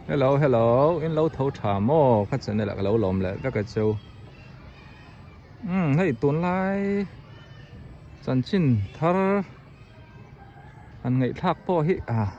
Hello hello in lo tho tha maw ka channel ah ka lo lawm leh vek a cheu umm hei tunlai chanchin thar han ngaihthlak pawh hi ah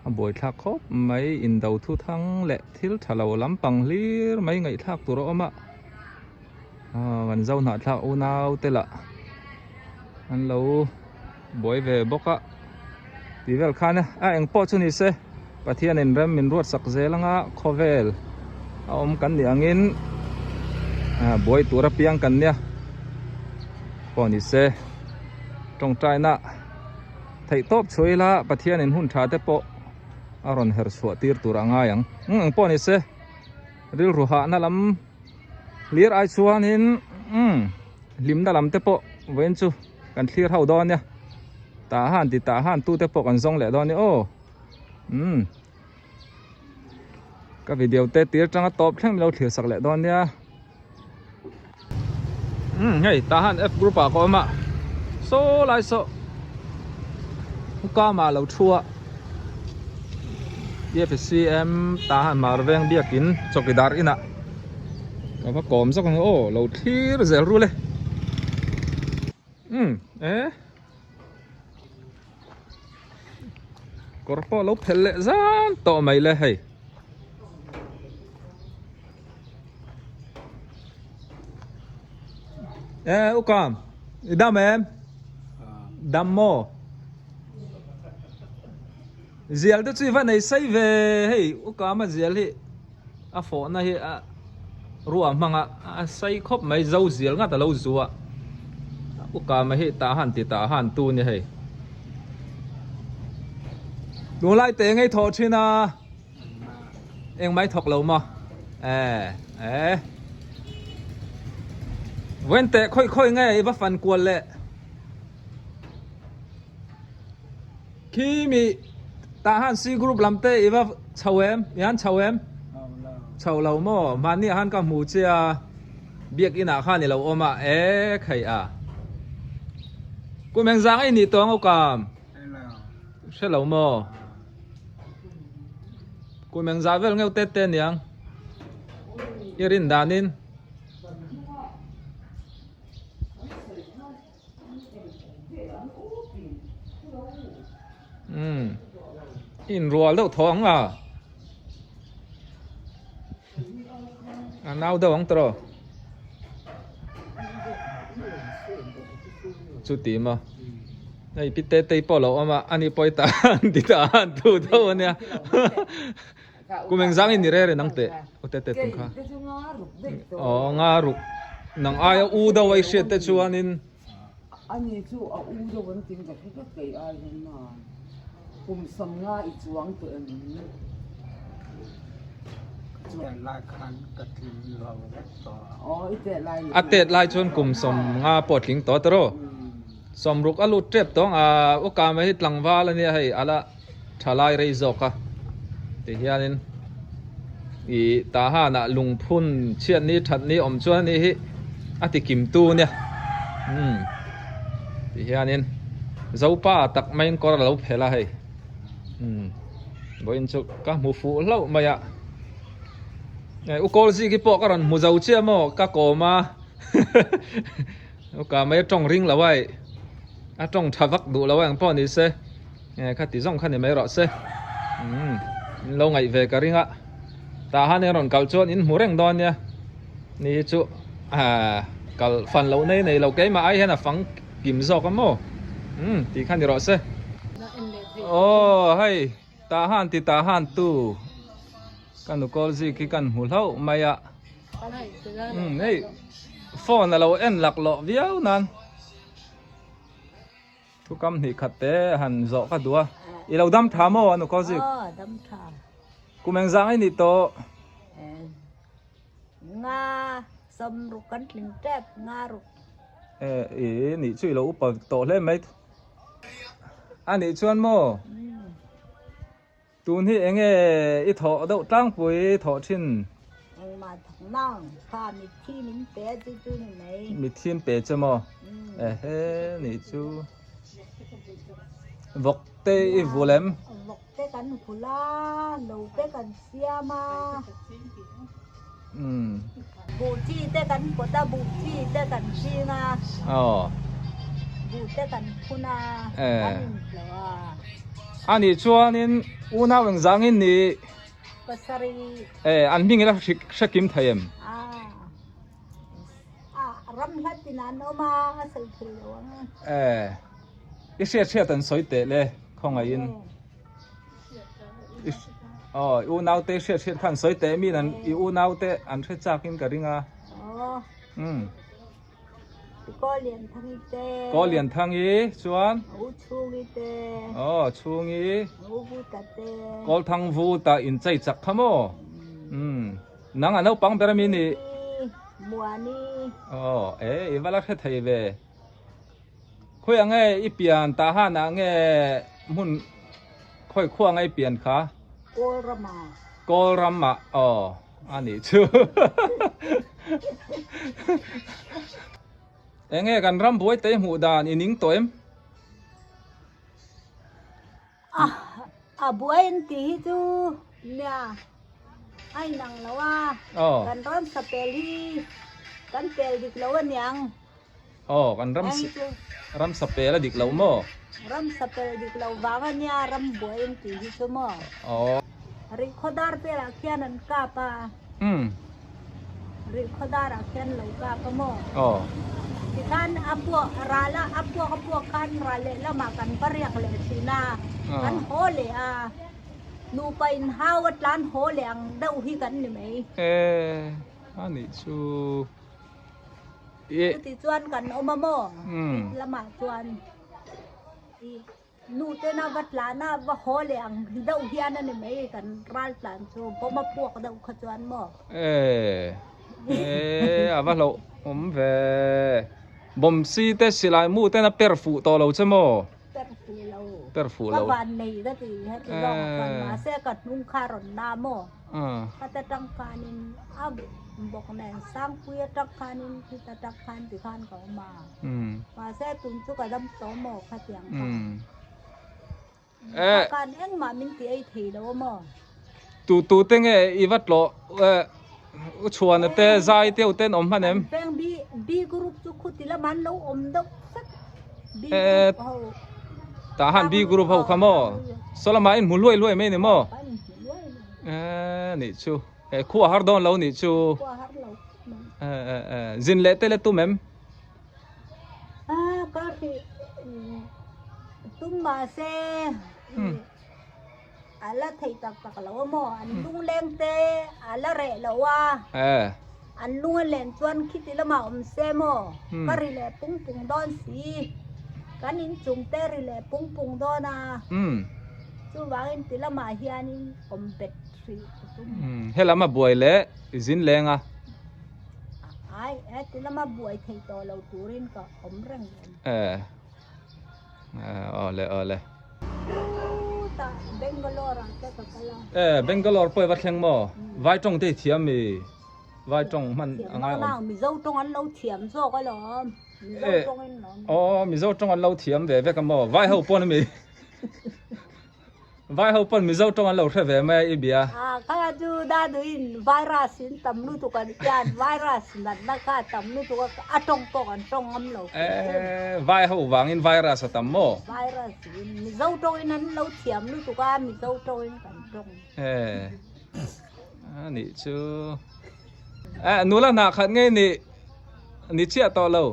a buaithlak khawp mai indo thu thang leh thil tha lo lampang hlir mai ngaihthlak tur a awm a ah kan zo hnahthlak unau te lah an lo. Buai ve bawk a tih vel khan a eng pawh chu ni se Pathianin rem min ruat sak zel anga khawvel a awm kan nih angin buai tur apiang kan nia pawh ni se tawngtaina theih tawp chhuah ila Pathianin hun tha te pawh a rawn her chhuah tir tur a ngai ang eng pawh ni se rilru hahna lam hlir ai chuanin hlimna lam te pawh vawiin chu. Kan thlir ho dawn nia tah han ti tah han tute pawh kan zawng leh dawn nia aw umm ka video te tir tanga tawp thleng milo thlir sak leh dawn nia umm hei tah han f group ah ka awm a saw lai saw kama lo thu a TFCM tah han mar veng biakin chawkidar inah Ka va kawm zawk ang aw lo thlir zel rul e umm e kawr pawh lo phelh leh zan tawh mai le hei e ukam i dam em dam maw zial te chu i va nei sei ve hei ukam a zial hi. A fawhna hi a ruah hmanga a sei khawp mai zo zial ngat a lo zu a ukama hi tah han ti tah han tu ni hei tunlai te ngei thawh thin a engmai thawk lo maw e e vawiin teh khawi khawi nge i va fan kual leh Khi mi tah han C group lam te i va chho em? I han chho em? Chho lo maw? Mahni ah khan ka hmu che a, biakin ah khan i lo awm a, e khaih a. Kum engzang i nih tawh ang ukam? Hre lo maw? Kum engzah vel ngeuh te te niang? I rin danin. Umm inrual deuh thaw ang a a nau deuh ang tawh chuti maw hei pi te te pawh a lo awm a ani pawh i tah an ti tah an thu deuh ania kum engzang in ni reng reng ang teh aw te te tum kha aw nga ruk nang aia u deuh a i hriat te chuanin Ani chu a u deuh an tin ka hre tlat kei ai hian a kum sam nga i chuang tawh em A tet lai chuan kum sawm nga pawh a tling tawh tawh sawmruk a lut tep tawh ang a ukama hi tlangval ania hei ala tha lai rei zawk a ti hianin ih tah hanah lungphun chhiat ni that ni awm chuan ani hi a ti kim tu ania umm ti hianin zopa tak maiin kawr a lo phelh a hei umm vawiin chu ka hmu fuh hlauh mai a u kawl ziki pawh ka rawn hmu zo chiah maw ka kawm a ka mai a tawng ring lo a ih a tawng tha vak duh lo a engpawh ni se. Nge kha ti zawng kha ni mai rawh se umm in lo ngaih ve ka ring a tah han in rawn kal chuan in hmu reng dawn nia ni hi chu ah kal fan loh nei nei lo keimah ai hian a fang kim zawk a maw umm tih kha ni rawh se aw hei tah han ti tah han tu ka nu kawl zik hi kan hmu hlauh mai a umm hei phone a lo en laklawh viau nan. Thukam hnih khat te han zawh ka duh a. I lo dam tha maw anu Kozik? Aw dam tha. Kum engzang i nih tawh? Nga sawmruk kan tling tep nga ruk. E i nih chu i lo upa tawh hle mai. A nih chuan maw? Tun hi enge i thawh deuh tlangpui thawh thin? Engmah thawk nang, kha mitthi min pe chu chu ni mai. Mitthi an pe che maw? Ehe nih chu. Vawk te i vul em? Vawk. te kan vulh a, lo te kan siam a. Buh chi te kan pawt a, buh chi te kan ching a. Buh te kan phun a, kan inhlawh a. A nih chuanin unau engzangin nih? Pasarih. An hming ila hre kim thei em? Ram hlat in an awm a, a sawi thei lo ang a. I hriat hriat an sawi teh le, khawngaihin. Aw, i unaute hriat hriat khan sawi teh min an i unaute an hre chak in ka ring a. Aw. Um. Kaw Lian Thangi te. Kaw Lian Thangi chuan. U Chhungi te. Aw, Chhungi. U Vuta te. Kawl Thang Vuta in chei chak kha maw? Um. Nang a naupang ber ami ni? Muani. Aw, e i va la hre thei ve. Khawi ang nge i pian tah han ah nge hmun khawi khua nge i pian kha? Kawl ram ah. Kawl ram ah aw a nih chu. Enge kan ram buai te hmuh dan i ning tawh em? A buai an tih hi chu nia a inang lo a, kan ram sa pel hi kan pel dik lo aniang. Aw kan ram ram sa pel a dik lo maw? Ram sa pel dik lo vang ania ram buai an tih hi chu maw? Rihkhawdar velah khian an kap a. Rihkhawdar ah khian lo kap a maw? Tikhan a puak ral a a puak a puak khan ral leh lamah kan va riak leh thin a, kan haw leh a, nupa in hau a tlan haw leh ang deuh hi kan ni mai. E a nih chu e. Chuti chuan kan awm a maw? Lamah chuan i. Nu tena va tlan a, va haw leh ang deuh hian a ni mai kan ral tlan chu bawm a puak deuh kha chuan maw? E, e, a va hlauh awm ve. Bawm si te silai mu ten a per fuh tawh lo che maw? Per fuh lo. Per fuh lo. Ka van nei ka ti heti zawng a chuan mahse ka hnung kha rawn na maw? Ka ta tang khanin a bawk nen Sangpui atang khanin khita tang khan ti khan ka awm a. Mahse tun chu ka dam tawh maw khatiang kha. Ka kan engmah min ti ei thei lo maw? Tu tu te nge i va tlawh u chhuana te zai te u ten awm hman em? An peng B B group chu khuti lam an lo awm deuh vek. B group ho. Tah han B group ho kha maw? Saw lamah in hmu hluai hluai mai ni maw? Nih chu khua har dawn lo nih chu. Khua har lo. Zin leh te le tum em? A ka hrih tum mahse a la thei tak tak lo a maw an lungleng te a la reh lo a an lung a len chuan khiti lamah awm se maw ka ri leh pung pung dawn si kan inchung te ri leh pung pung dawn a chuvangin ti lamah hianin awm bet hrih ka tum. Helam a buai leh zin leng a. Ai, heti lama buai thei tawh lo turin ka awm reng em. Eh, awle awle. Chutah Bangalore ah te ka kal a. Eh, Bangalore pawh i va thleng maw? Vai tawng te i thiam mi? Vai tawng hman a ngai awm. Mizo tawng an lo thiam zawk alawm. Mizo tawng in lawm. Aw, Mizo tawng an lo thiam ve vek a maw? Vai ho pawn ami? Vai ho pawn Mizo tawng an lo hre ve mai a i bia. A kha chu Daduin virus in tam lutuk an tia, virus natna kha a tam lutuk a, a tawng pawh kan tawng ngam lo hrim hrim. E, vai ho vangin virus a tam maw? Virus in Mizo tawngin an lo thiam lutuk a, Mizo tawngin kan tawng. E, a nih chu. E, nula hnah khat ngei ni, ni chiah tawh lo.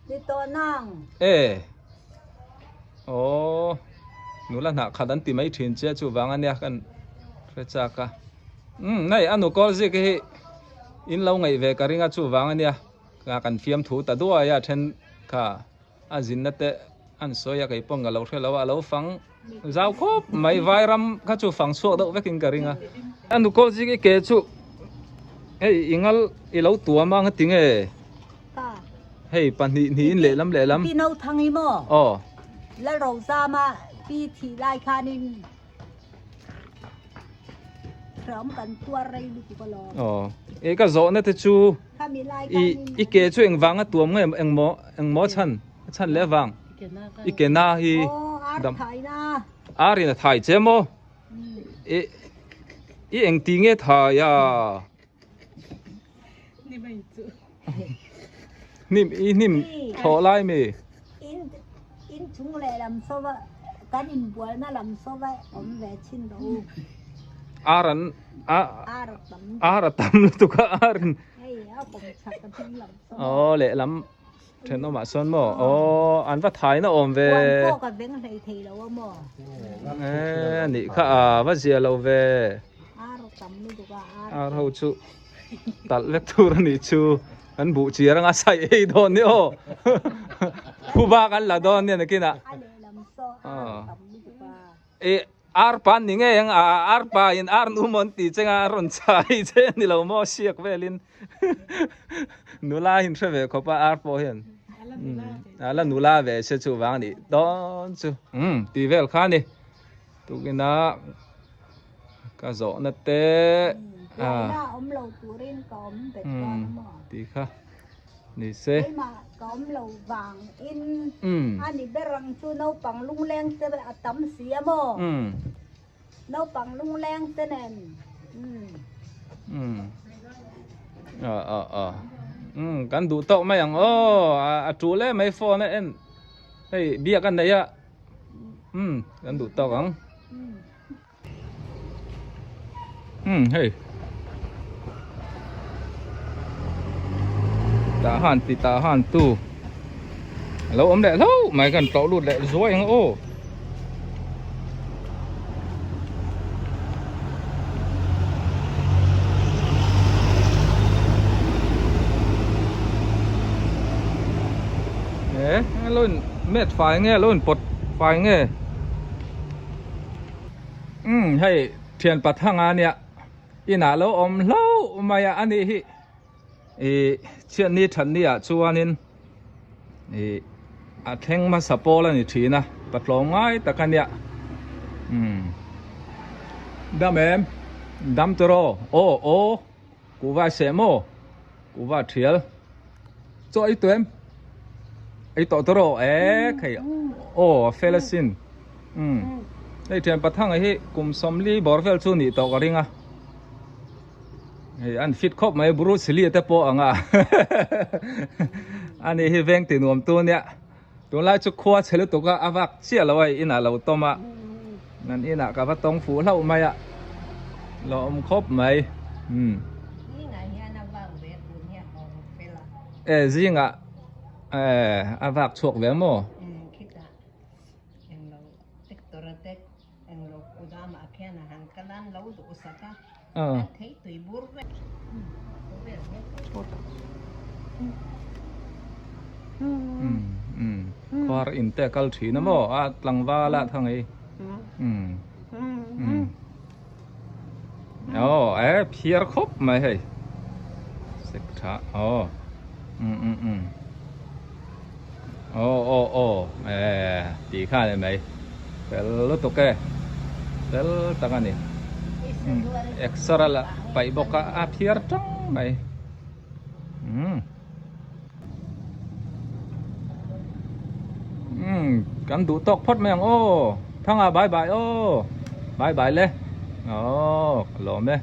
Ni tawh nang. E. Aw. Nula hnah khat an ti mai thin che chu vang ania kan hre chak a. Umm nei a nu kawl zik hi in lo ngaih ve ka ring a chu vang ania ka kan fiam thu ta duai a then kha a zinna te an sawi a kei pawn ka lo hre lo a lo fang zau khawp mai vai ram kha chu fang chhuak deuh vekin ka ring a. A nu kawl zik i ke chu hei i ngal i lo tuam a nga ti nge. Ka. Hei pahnih hnihin lehlam lehlam. Pi Nothang hi maw? Aw. Lalrozama pi thih lai khanin hreawm kan tuar rei lutuk alawm. Aw. E ka zawhna te chu Khami lai i khanin i ke chu engvanga tuam nge engmaw engmaw chhan a chhan leh vang i ke na hi Aw ar dam thai na. Ar in a thai che maw? I i eng ti nge thai a? Hnim i hnim thlawh lai mi? In in chung leh lam saw a kan inbualna lam saw a awm ve thin rawh u. Ar an a Ar a tam. Ar a tam lutuk a ar in. Hei a kawm chak a hming lam saw. Aw lehlam Thenawmah sawn maw? Aw, an va thaina awm ve. Huan pawh ka veng hlei thei lo a maw? Eh, nih kha a va zia lo ve. Ar tam lutuk a, ar. Ar ho chu talh vek tur a nih chu. Kan buh chiar anga sai ei dawn ni aw. Phuba kan la dawn nia nakinah. A lehlam saw ar tam lutuk a. E ar pan ni ngei ang a ar pa in ar nu maw an tih cheng a rawn chai che a ni lo maw siak velin nula in hre ve khawp a ar pawh hian a la nula ve se chu vang a nih dawn chu umm tih vel kha a ni tukina ka zawhna te a tih kha. Ni se. Keimah ka awm lo vang in a ni ber ang chu naupang lungleng te a tam si a maw? Naupang lungleng te nen. Kan duh tawk mai ang aw a tul em mai phone a en hei biak a nei a kan duh tawk ang. Hei tah han ti tah han tu a lo awm leh hlauh mai kan tlawh lut leh zuai ang aw. E lo in met fai nge lo in pawt fai nge. Umm hei thian pathanga nia inah lo awm hlauh mai a ani hi ih chhiatni thatni ah chuanin ih a thleng hmasa pawl a ni thin a patlawm ngai tak a nia umm dam em dam tawh aw aw kuhva seh maw kuhva thial chaw ei tawh em ei tawh tawh rawh e khei aw a fel asin umm hei thian pathanga hi kum sawmli bawr vel chu nih tawh ka ring a hei an fit khawp mai Bruce Lee te pawh ang a ani hi veng ti nuam tu nia tunlai chu khua chhe lutuk a a vak chiah lo a inah lo tawm a nan inah ka va tawng fuh hlauh mai a lawm khawp mai umm e zingah e a vak chhuak ve maw. Khuar in te kal thin a maw a tlangval ah thang ei aw e phiar khawp mai hei sek tha aw aw aw aw e tih kha a ni mai fel lutuk e fel tak a ni exer a la paih bawk a a phiar tang mai umm umm kan duh tawk phawt mai ang aw thanga bye bye aw bye bye le aw ka lawm e.